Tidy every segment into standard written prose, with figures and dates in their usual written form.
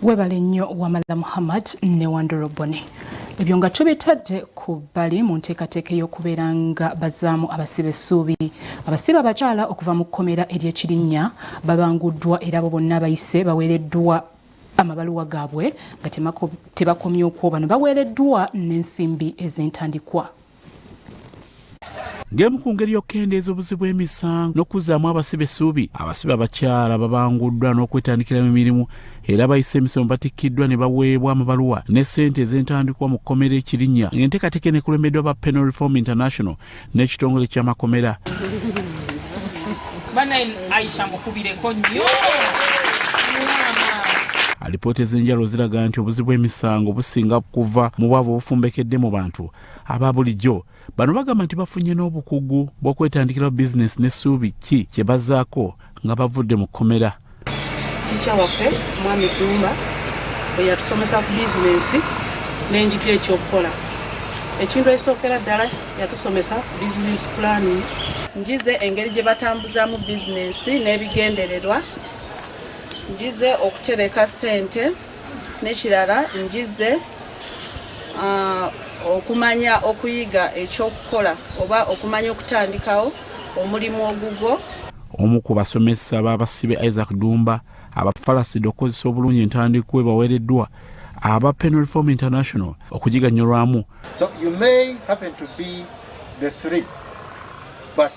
Webale nnyo Wamala Muhammad ne Wandoro Boni. Ebyo nga tubitadde ku bbali mu nteekateeka ey'okubeera nga bazaamu abasibe essuubi. Abasibe abakyala okuva mu kkomera ery'Ekirinnya babanguddwa era abo bonna abayise baweereddwa amabaluwa gaabwe nga tebakomye okwo bano baweereddwa n'ensimbi ez'entandikwa. Ng'emu ku ngeri y'okukendeeza obuzibu bw'emisango n'okuzzaamu abasibe essuubi, abasibe abakyala babanguddwa n'okwetandikira mu mirimu era bayise emisomo batikkiddwa ne baweebwa amabaluwa ne ssente ez'entandikwa mu kkomera ekirinnya ng'enteekateeka eno ekulembeddwa ba Penal Reform International n'ekitongole ky'amakomera. Alipoota ez'enjawulo ziraga nti obuzibu bw'emisango businga kuva mu bwavu obufumbekedde mu bantu aba bulijjo. Bano bagamba nti bafunye n'obukugu bw'okwetandikirawo bizinesi n'essuubi ki kye bazzaako nga bavudde mu kkomera. Ticca waffe Mwami Ddumba bwe yatusomesa ku bizinensi n'enjiga ekyokukola. Ekintu ekisookera ddala yatusomesa bizinensi pulaani. Njize engeri gye batambuzaamu bizinensi n'ebigendererwa. Njize okutereka ssente n'ekirala njize okumanya okuyiga ekyokukola oba okumanya okutandikawo omulimu ogugwo. Omu ku basomesa b'abasibe Isaac Dumba abafalasidde okukozesa obulungi entandikwa ebaweereddwa aba Penal Reform International okugiganyulwamu. So you may happen to be the three, but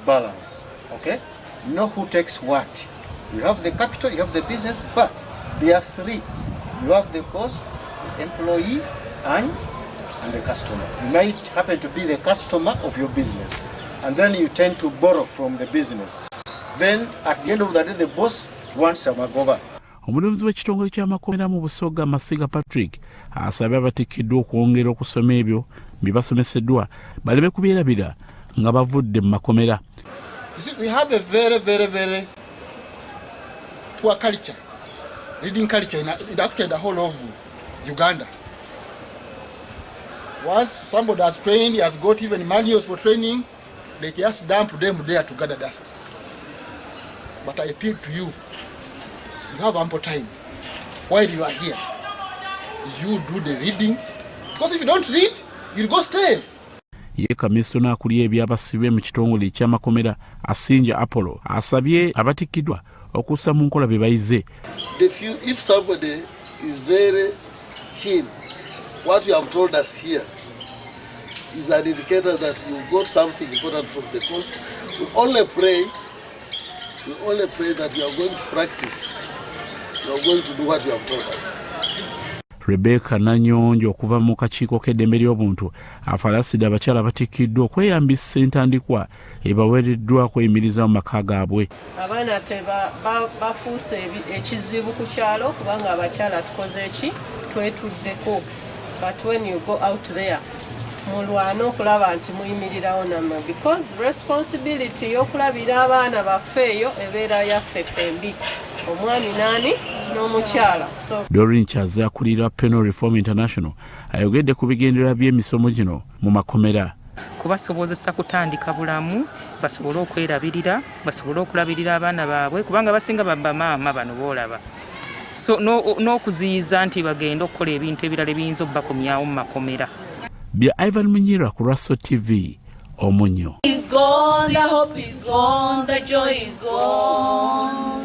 balance, okay? Know who takes what. You have the capital, you have the business, but there are three. You have the boss, the employee, and the customer. You might happen to be the customer of your business, and then you tend to borrow from the business. Then at the end of the day, the boss wants a magoba. Omuduumizi w'ekitongole ky'amakomera mu Busoga, Masiga Patrick, asabye abatikkiddwa okwongera okusoma ebyo bye basomeseddwa baleme kubyerabira nga bavudde mu makomera. You see, we have a very, very, very poor culture, reading culture in actually the whole of Uganda. Once somebody has trained, he has got even manuals for training, they just dump them there to gather dust. But I appeal to you, you have ample time. While you are here, you do the reading. Because if you don't read, you'll go stale. Ye kamisona akulira ebyabasibe mu kitongole eky'amakomera Asinja Apollo asabye abatikkiddwa okussa mu nkola bye bayize. The few, if somebody is very keen, what you have told us here is an indicator that you got something important from the course. We only pray that you are going to practice, you are going to do what you have told us. Rebecca Nanyonjo okuva mu kakiiko k'eddembe ly'obuntu afalasidde abakyala abatikkiddwa okweyambisa entandikwa ebaweereddwa okweyimiriza mu maka gaabwe. Abaana bafuuse ekizibu ku kyalo kubanga abakyala tukoze eki twetuddeko, but when you go out there, mulwane okulaba nti muyimirirawo nammwe, because the responsibility y'okulabira abaana baffe eyo ebeera yaffe ffembi, omwami naani n'omukyala, so Dorin Kyaze akulira Penal Reform International ayogedde ku bigendererwa by'emisomo gino mu makomera. Kubasobozesa kutandika bulamu, basobole okwerabirira, basobole okulabirira abaana baabwe, kubanga basinga bamaama bano boolaba, so n'okuziyiza nti bagende okukola ebintu ebirala ebiyinza okubakomyawo mu makomera. Bya Ivan Munyira ku Raso TV Omunyo. Is gone, the hope is gone, the joy is gone.